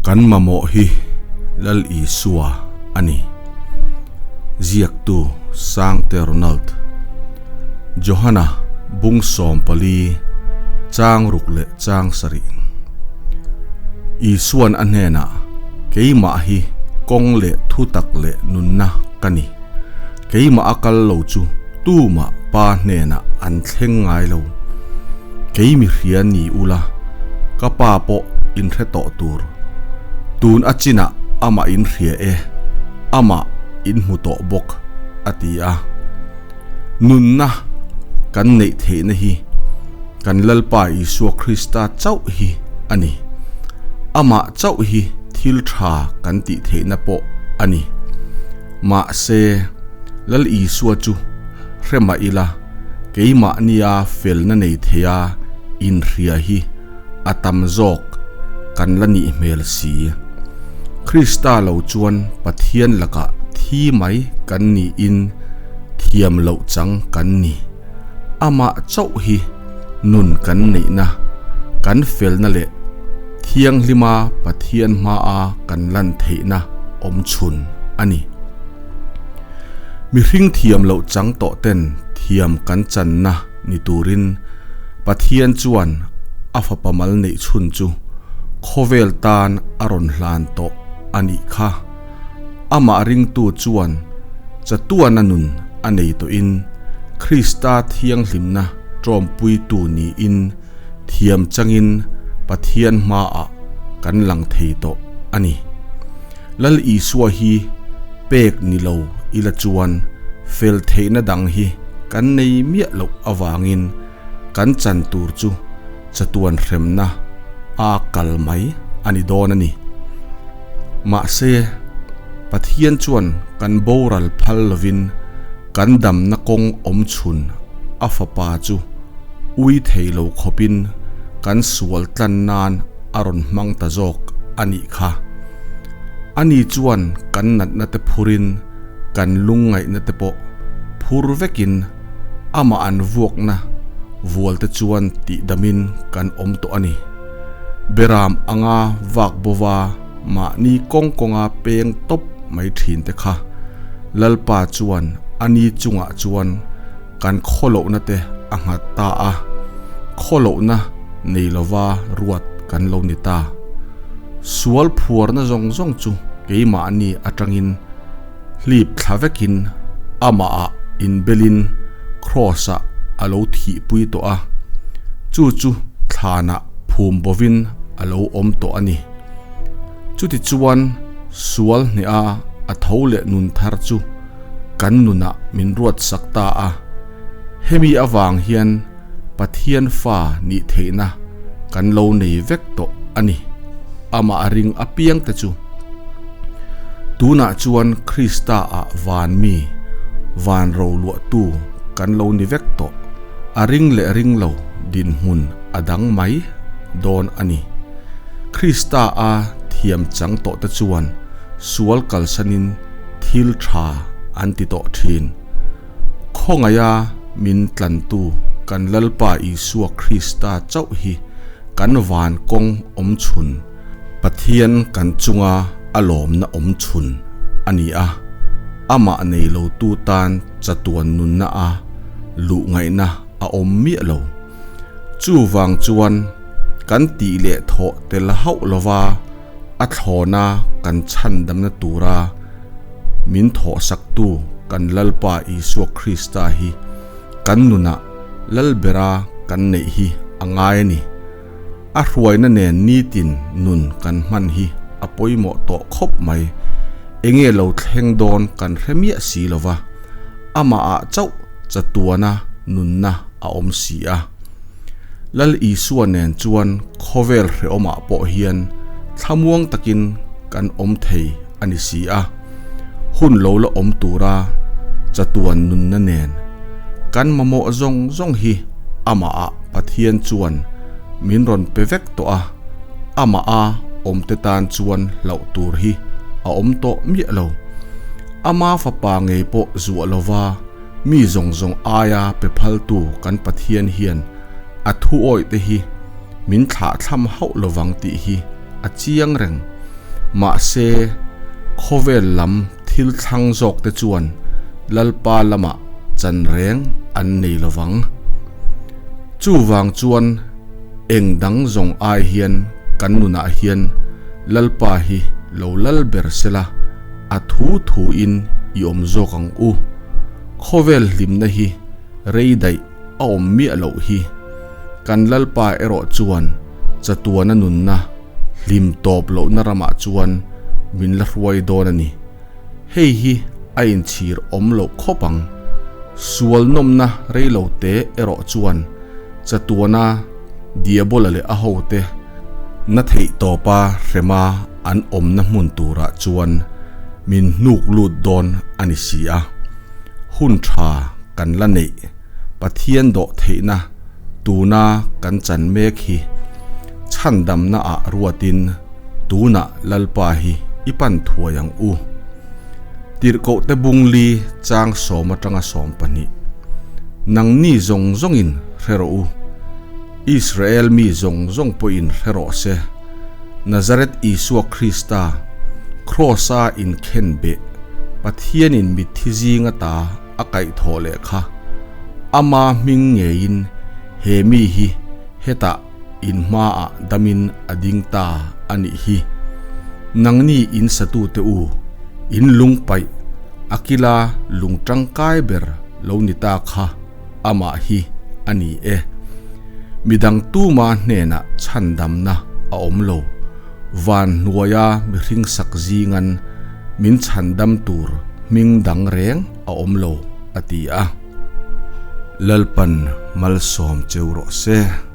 Kan mamawh hi Lal Isua a ni. Ziaktu Sangte Ronald. Johana bung 14 chang ruk leh chang sarih. Isuan a hnenah, Keimah hi kawng leh thutak leh nunna ka ni. Keimah a kal lo chu tumah Pa hnenah an thleng ngai lo. Kei mi hria ni ula, ka Pa pawh in hre tawh tur. Tun a chinah amah in hria e, amah in hmu tawh bawk, a ti a. Nunna kan neih theihna hi kan Lalpa Isua Krista chauh hi a ni. Amah chauh hi thil tha kan tih theihna pawh a ni. Mahse, Lal Isua chu hre mah ila, keimahnia felna nei theia inhria hi a tam zawk kan la nih hmel si. Krista lo chuan Pathian lakah thi mai kan niin thiam loh chang kan ni. Amah chauh hi nun kan neihna, kan felna leh thianghlima Pathian hmaa kan lan theihna awm chhun a ni. Mihring thiam loh chang tawh ten thiam kan channa ni turin Pathian chuan a fapa mal neih chhun chu khawvel tan a rawn hlan tawh a nih kha. Amah ringtu chuan chatuana nun a nei tawhin Krista thianghlimna ṭawmpuitu niin thiam changin Pathian hmaah kan lang thei tawh a ni. Lal Isua hi pek ni lo ila chuan fel theihna dang hi kan nei miah loh avangin kan chan tur chu chatuan hremna a kal mai a ni dawn a ni. Mahse, Pathian chuan kan boral phal lovin kan damna kawng awm chhun a fapa chu ui thei lo khawpin kan sual tlan nan a rawn hmang ta zawk a nih kha. Ani chuan kan natna te phurin kan lungngaihna te pawh phur vekin amah an vuakna vual te chuan tihdamin kan awm tawh a ni. Beram anga vak bova mahni kawng kawnga peng tawp mai thin te kha Lalpa chuan ani chungah chuan kan khawlohna te a nghat ta a, khawlohna nei lova ruat kan lo ni ta. Sual phuarna zawng zawng chu keimahni atangin hlip thla vekin amahah inbelin Kraws-ah a lo thihpui tawh a, chu chu thlanah phum bovin a lo awm tawh a ni. Chutichuan sual hneha a tho leh nun thar chu kan nunah min ruat sak ta a, hemi avang hian Pathian fa nih theihna kan lo nei vek tawh a ni, amah ring apiang te chu. Tunah chuan Krista ah van mi, van roluahtu kan lo ni vek tawh, a ring leh ring lo dinhmun a dang mai dawn a ni. Krista a thiam chang tawh te chuan sual kalsanin thil tha an ti tawh thin. Khawngaiha min tlantu kan Lalpa Isua Krista chauh hi kan van kawng awm chhun, Pathian kan chunga a lawmna awm chhun a ni a, amah nei lotu tan chatuan nunna a luh ngaihna a awm miah lo. Chuvang chuan kan tih leh thawh tel hauh lova a thlawna kan chhandamna tura min thawhsaktu kan Lalpa Isua Krista hi kan nunah Lalbera kan neih hi a ngai a ni. A hruaina nen nitin nun kan hman hi a pawimawh tawh khawp mai. Enge lo thleng dawn kan hre miah si lova, amahah chauh chatuana nunna a awm si a. Lal Isua nen chuan khawvel hrehawmah pawh hian thlamuang takin kan awm thei a ni si a, hun lo la awm tura chatuan nunna nen kan mamawh zawng zawng hi amahah Pathian chuan min rawn pe vek tawh a, amaha awmte tan chuan hlauh tur hi a awm tawh miah lo. Ama fapa ngei pawh zuah lova mi zawng zawng aia pe phaltu kan Pathian hian a thu awih te hi min thlah thlam hauh lovang tih hi a chiang reng. Mahse, khawvel lam thil thlang zawkte chuan Lalpa lamah chan reng an nei lo vang. Chuvang chuan eng dang zawng ai hian kan nunah hian Lalpa hi lo lal ber sela a thu thuin i awm zawk ang u. Khawvel hlimna hi rei daih a awm miah loh hi. Kan Lalpa erawh chuan chatuana nunna hlim tawp lohna ramah chuan min la hruai dawn a ni. Hei hi a inchhir awm loh khawp ang. Sual nawmna rei lo te erawh chuan chatuana Diabola leh a hote na theih tawpa hrema an awmna hmun turah chuan min hnuk lut dawn a ni si a. Hun tha kan la neih Pathian dawh theihna tuna kan chan mek hi chhandamna ah ruatin tunah Lalpa hi i pan thuai ang u. Tirhkoh te bungli chang sawm atanga 12. Nangni zawng zawngin hre rawh u. Israel mi zawng zawng pawhin hre rawh se. Nazareth Isua Krista, Kraws-a inkhen beh, Pathianin mitthi zinga ta a kaihthawh leh kha, ama hming ngeiin he mi hi hetah in hmaah damin a ding ta a nih hi. Nangni in satute u, in lung paih a kila lung tangkai ber lo ni ta kha amah hi a ni e. Midang tuma hnenah chhandamna a awm lo. Van hnuaia mihring sak zingan min chhandam tur hming dang reng a awm lo, a ti a. Lalpan malsawm cheu rawh se.